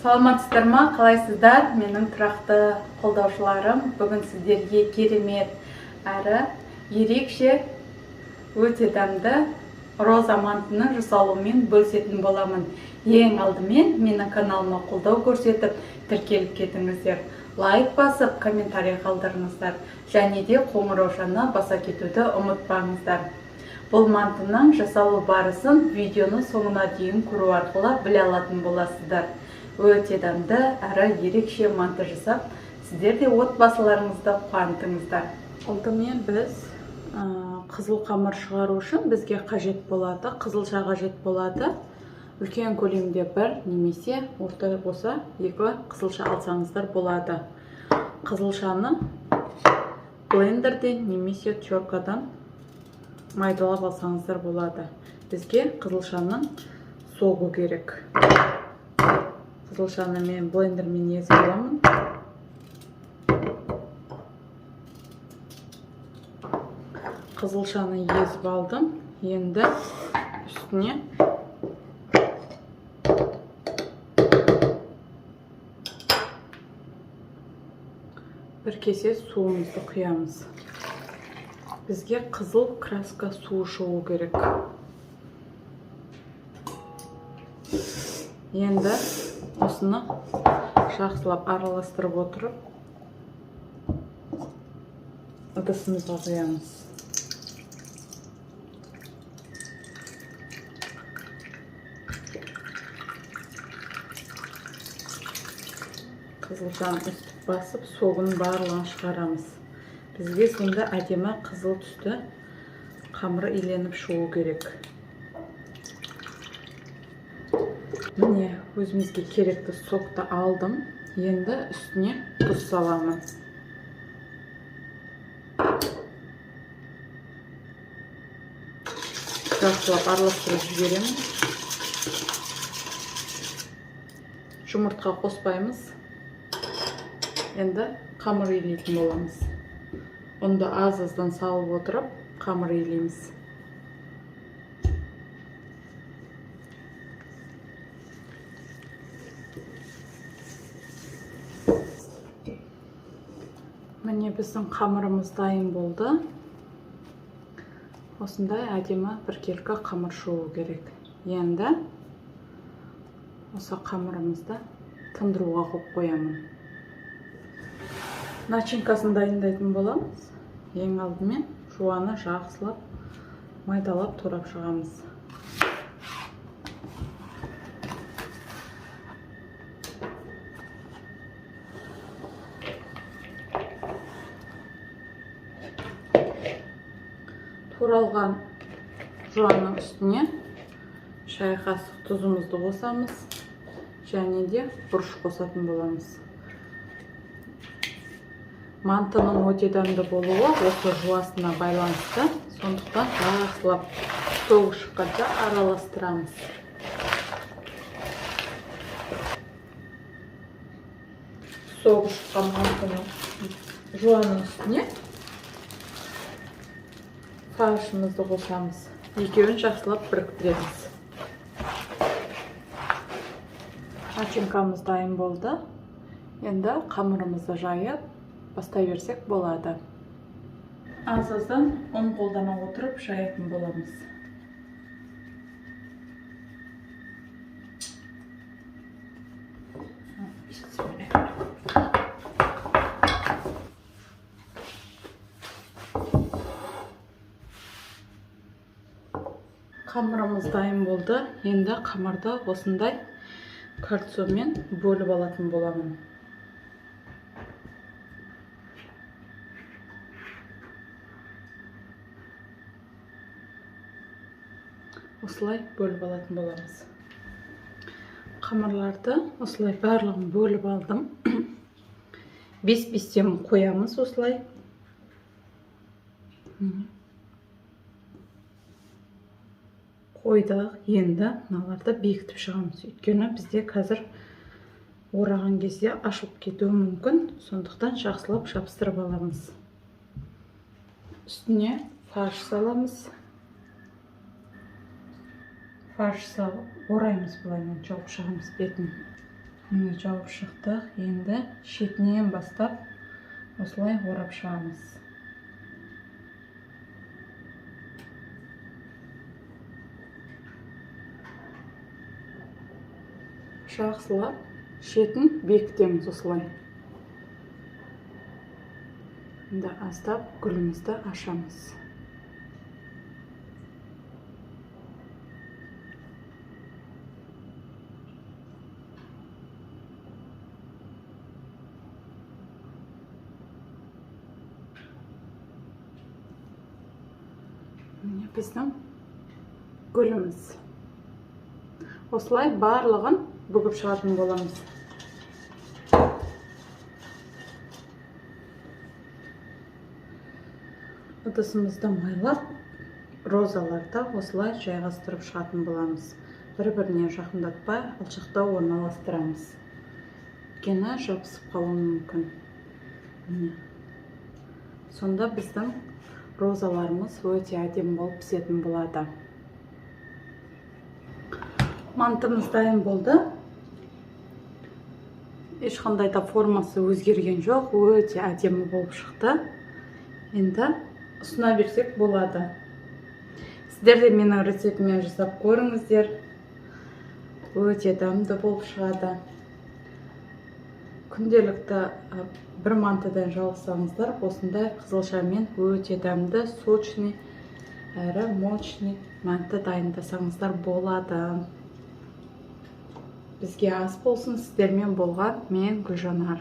Саламатсыздар ма, қалайсыздар? Менің тұрақты қолдаушыларым, бүгін сіздерге керемет әрі ерекше өте дәмді роза мантының жасалуымен бөлісетін боламын. Ең алдымен менің каналыма қолдау көрсетіп, тіркеліп кетіңіздер. Лайк басып, комментарий қалдырыңыздар. Және де қоңыраушаны баса кетуді ұмытпаңыздар. Бұл мантының жасалу барысын видеоны соңына дейін көру арқылы біле алатын боласыздар. Өте дәмді әрі ерекше манты жасап, сіздер де отбасыларыңызды қуантыңыздар. Алдымен біз қызыл қамыр шығару үшін бізге қажет болады, қызылша қажет болады. Үлкен көлемде бір немесе орта болса екі қызылша алсаңыздар болады. Қызылшаны блендерден немесе теркадан майдалап алсаңыздар болады. Бізге қызылшаның согы керек. Қызылшаны мен блендермен езіп аламын. Қызылшаны езіп алдым. Енді үстіне бір кесе суымызды құямыз. Бізге қызыл краска суы шығу керек. Енді осыны жақсылап араластырып отырып ыдысымызға құямыз. Қызылшаны үстіп басып, согын барлығын шығарамыз. Бізге сонда әдемі қызыл түсті қамыр иленіп шығу керек. Міне, өзімізге керекті сокты алдым. Енді үстіне тұз саламын. Жақсылап араластырып жіберемін. Жұмыртқа қоспаймыз. Енді қамыр илейтін боламыз. Ұнды аз-аздан салып отырып, қамыр илейміз. Міне, біздің қамырымыз дайын болды. Осындай әдемі біркелкі қамыр шығу керек. Енді осы қамырымызды тындыруға қойып қоямын. Начинкасын дайындайтын боламыз. Ең алдымен жуаны жақсылап майдалап турап шығамыз. Туралған жуанның үстіне шай қасық тұзымызды қосамыз және де бұрыш қосатын боламыз. Мантының өте дәмді болуы осы жуасына байланысты, сондықтан жақсылап согы шыққанша араластырамыз. Согы шыққан мантының жуаның үстіне фаршымызды қосамыз. Екеуін жақсылап біріктіреміз. Начинкамыз дайын болды. Енді қамырымызды жайып бастай берсек болады. Аз-аздан ұн қолдана отырып жаятын боламыз. Қамырымыз дайын болды. Енді қамырды осындай кольцомен бөліп алатын боламын. Осылай бөліп алатын боламыз. Қамырларды осылай барлығын бөліп алдым. 5-5-тен қоямыз осылай. Қойдық. Енді мыналарды бекітіп шығамыз. Өйткені бізде қазір ораған кезде ашылып кетуі мүмкін. Сондықтан жақсылап жабыстырып аламыз. Үстіне фарш саламыз. Фарш салып ораймыз, былайынан жауып шығамыз бетін. Міне, жауып шықтық. Енді шетінен бастап осылай орап шығамыз. Жақсылап шетін бекітеміз осылай. Енді аздап гүлімізді ашамыз. Міне біздің гүліміз. Осылай барлығын бүгіп шығатын боламыз. Ыдысымызды майлап, розаларды осылай жайғастырып шығатын боламыз. Бір-біріне жақындатпай, алшақтау орналастырамыз. Өйткені жабысып қалуы мүмкін. Міне. Сонда біздің розаларымыз өте әдемі болып пісетін болады. Мантымыз дайын болды. Ешқандай да формасы өзгерген жоқ, өте әдемі болып шықты. Енді ұсына берсек болады. Сіздер де менің рецептіме жасап көріңіздер. Өте дәмді болып шығады. Күнделікті бір мантыдан жалғасаңыздар, осындай қызылшамен өте дәмді, сочный, әрі мощный манты дайындасаңыздар болады. Бізге ас болсын. Сіздермен болған мен, Гүлжанар.